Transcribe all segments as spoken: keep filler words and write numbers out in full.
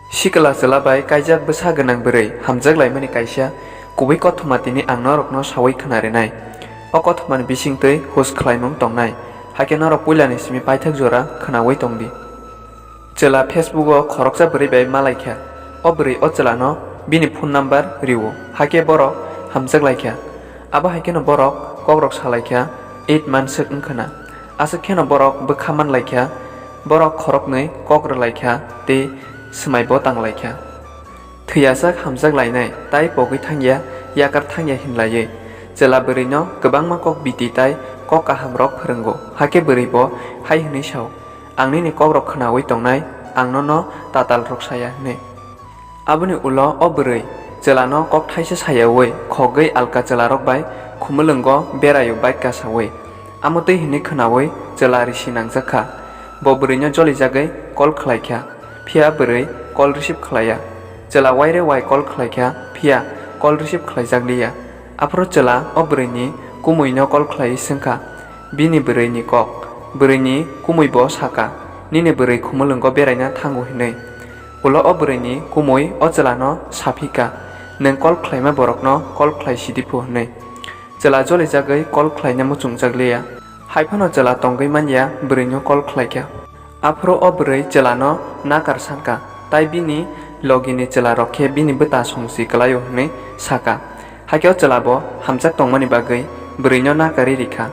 Sikla chwla bai kaijak bwsa gwnang bwrwi hamjak laimani kaisa kubui kothoma tini ang norokno saui khna rinai. O kothomani bisingtwi hus khlaimung tongnai, hakhe norok puilani simi paithak jora khnaui tongdi. Chwla Facebook o khoroksa bwrwi bai malaikha. O bwrwi o chwlano bini phone number rio, hakhe borok hamjak laikha. Abo hai kheno borok kokrok salaikha, eight months wngkhna. Aswk kheno borok bwkha manlaikha, borok khoroknwi kok rwlaikha tei swmaibo tanglaikha. Thwiyasak hamjak lainai tai pogwi thangya, yakar thangya hinlaiwi chwla bwrwino kwbangma kok biti tai kok kahamrok phwrwngo, hakhe bwrwibo hai hwnwi sao, "Ang nini kokrok khnaui tongnai, ang nono tatalrok saya," hwnwi. Aboni ulo o bwrwi chwlano kok thaisa sayaui khogwi alka chwlarok bai khumulwngo beraio bike kasaui. Amo twi hwnwi khnaui chwla risi nangjak kha. Bo bwrwino jolijagwi call khlai kha, phiya bwrwi call receive khlai ya. Chwla waire wai call khlai kha, phiya call receive khlaijak li ya. Aphuru chwla o bwrwini kumuino call khlaiwi swng kha, bini bwrwini kok. Bwrwini kumuibo sa kha, "Nini bwrwi khumulwngo beraina thango," hwnwi. Ulo o bwrwini kumui o chwlano sa phi kha, "Nwng call khlaima borokno call khlai sidi phu," hwnwi. Chwla jolijagwi call khlaina muchungjak li ya. Hai phano chwla tongwi man ya, bwrwino call khlai kha. Aphuru o bwrwi chwlano nakar san kha, tai bini logini chwlarok khe bini bwta songsi kwlaio hwnwi sa kha. Hakhe o chwlabo hamjak tongmani bagwi bwrwino nakarwi ri kha.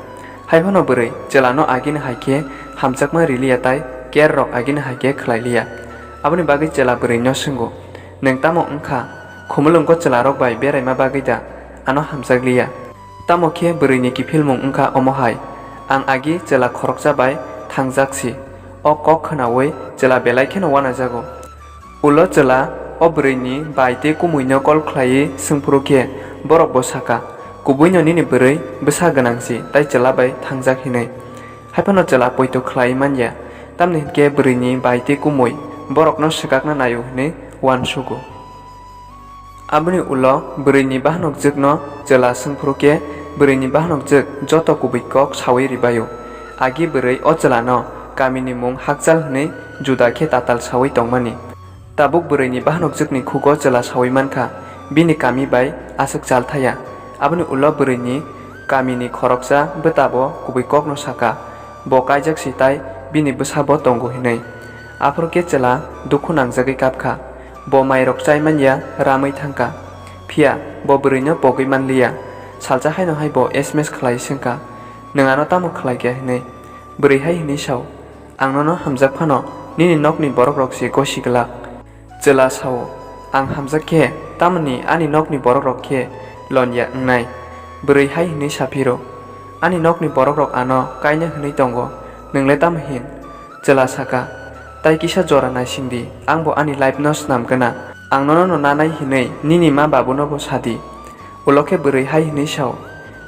Hai phano bwrwi chwlano agini hai khe hamjakma ri li ya tai care rok agini hai khe khlai li ya. Aboni bagwi chwla bwrwino swngo, "Nwng tamo wng kha? Khumulwngo chwlarok bai beraima bagwi da ano hamjak li ya?" Tamo khe bwrwini kiphilmung wng kha omo hai, ang agi chwla khoroksa bai thangjak si. O kok khnaui chwla belai kheno uanajago. Ulo chwla o bwrwini bai tei kumuino call khlaiwi swng phuru khe borokbo sa kha, "Kubuino nini bwrwi bwsa gwnang si tai chwla bai thangjak," hinwi. Hai phano chwla poito khlaiwi man ya, tamni hwn khe bwrwini bai tei kumui borokno swkakna naio hwnwi uansugo. Aboni ulo bwrwini bahanokjwkno chwla swng phuru khe bwrwini bahanokjwk joto kubui kok saui ribaio. Agi bwrwi o chwlano kamini mung hakchal hwnwi juda khe tatal saui tongmani. Tabuk bwrwini bahanokjwkni khugo chwla saui man kha, bini kami bai aswk chal thaya. Aboni ulo bwrwini kamini khoroksa bwtabo kubui kokno sa kha, bo kaijak si tai bini bwsabo tongo hinwi. Aphuru khe chwla dukhu nangjagwi kap kha. Bo mairok chai man ya, ramwi thang kha. Phiya bo bwrwino pogwi man li ya. Salsa haino hai bo S M S khlai swng kha, "Nwng ano tamo khlai kha?" hinwi. Bwrwi hai hwnwi sao, "Ang nono hamjak phano nini nokni borokrok se gosi glak." Chwla sao, "Ang hamjak khe tamoni ani nokni borokrok khe lon ya wngnai?" Bwrwi hai hwnwi sa phiro, "Ani nokni borokrok ano kaina hwnwi tongo, nwng le tamo hin?" Chwla sa kha, "Tai kisa jora naising di, ang bo ani life no snam gana. Ang nono no nanai hinwi nini ma babu no bo sa di." Ulo khe bwrwi hai hwnwi sao,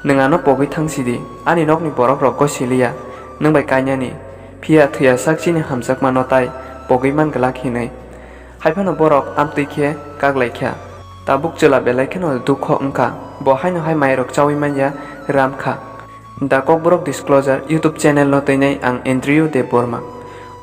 "Nwng ano pogwi thang sidi, ani nokni borokrok gosi li ya, nwng bai kainani, phiya thwiyasak chini hamjakmano tai pogwi man glak hinwi." Hai phano borok amtwi khe kak lai kha. Tabuk chwla belai kheno dukho wng kha, bo haino hai mairok chaui man ya, ram kha. The Kokborok Disclosure YouTube channel no twinai ang Andrew Debbarma.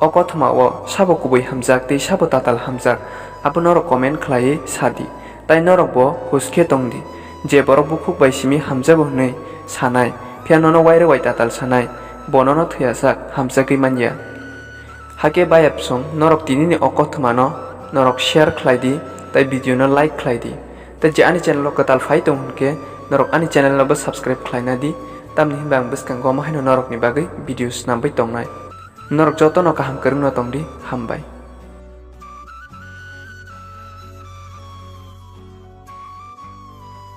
O kothoma o sabo kubui hamjak tei sabo tatal hamjak, abo norok comment khlaiwi sa di. Tai norok bo hus khe tong di, je borok bukhuk bai simi hamjago hwnwi sanai, phiya nono waire wai tatal sanai, bo nono thwiyasak hamjagwi man ya. Hakhe bayapsong norok tinini o kothomano norok share khlai di, tai video no like khlai di. Tai je ani channel o kwtal phai tong hwn khe norok ani channel no bo subscribe khlaina di, tamni hinba ang bwskango omo haino norokni bagwi video snamwi tongnai. Norok jotono kaham kwrwngno tong di, hambai.